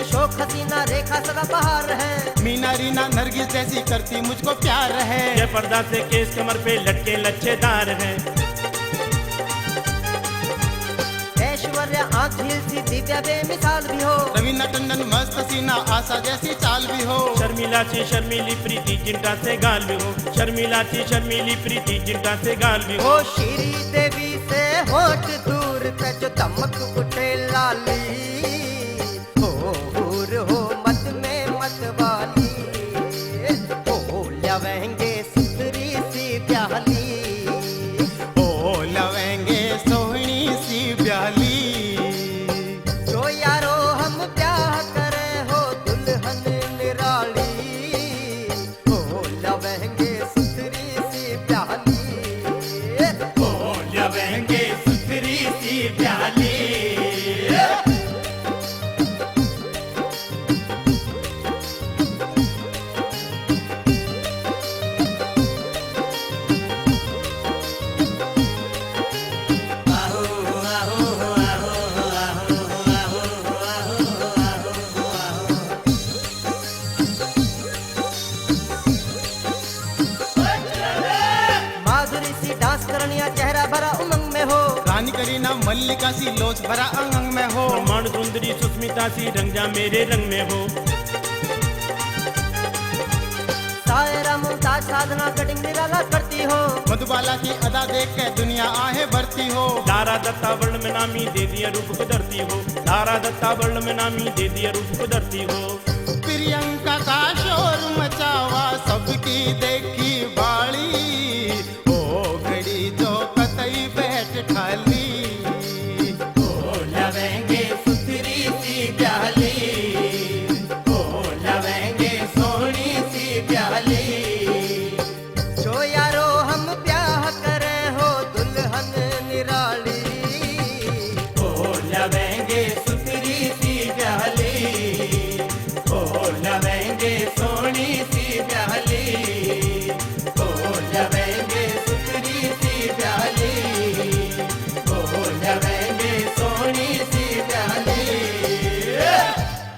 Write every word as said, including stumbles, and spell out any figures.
शोख हसीना रेखा सदा बहार है। मीना रीना नरगिस जैसी करती मुझको प्यार है। ये पर्दा से केस कमर पे लटके लच्छेदार है। ऐश्वर्या आँख झील सी दिव्या बेमिसाल भी हो। रवीना टंडन मस्त सीना आशा जैसी चाल भी हो। शर्मिला सी शर्मीली प्रीति चिंटा से गाल भी हो। शर्मिला सी शर्मीली प्रीति चिंटा से गाल भी हो। ओ श्री देवी से होठ दूर ते जो दमक उठे लाली। ओ हूर हो मत में मत वाली। ओ लवेंगे सुथरी सी प्याली। ओ लवेंगे सोहनी सी प्याली। जो यारो हम ब्याह करे हो दुल्हन निराली। ओ लवेंगे सुथरी सी प्याली। ओ लवेंगे सुथरी सी प्याली। माधुरी सी डांस करनिया चेहरा भरा उमंग में हो। रानी करीना मल्लिका सी लोच भरा अंग अंग में हो। ब्रह्मांड सुंदरी सुष्मिता सी रंग जा मेरे रंग में हो। सायरा मुमताज साधना कटिंग निराला करती हो। मधुबाला की अदा देख के दुनिया आहे भरती हो। दारा दत्ता वर्ल्ड में नामी दे दिया रूप को धरती हो। दारा दत्ता वर्ल्ड में नामी दे दिया रूप को धरती हो। प्रियंका का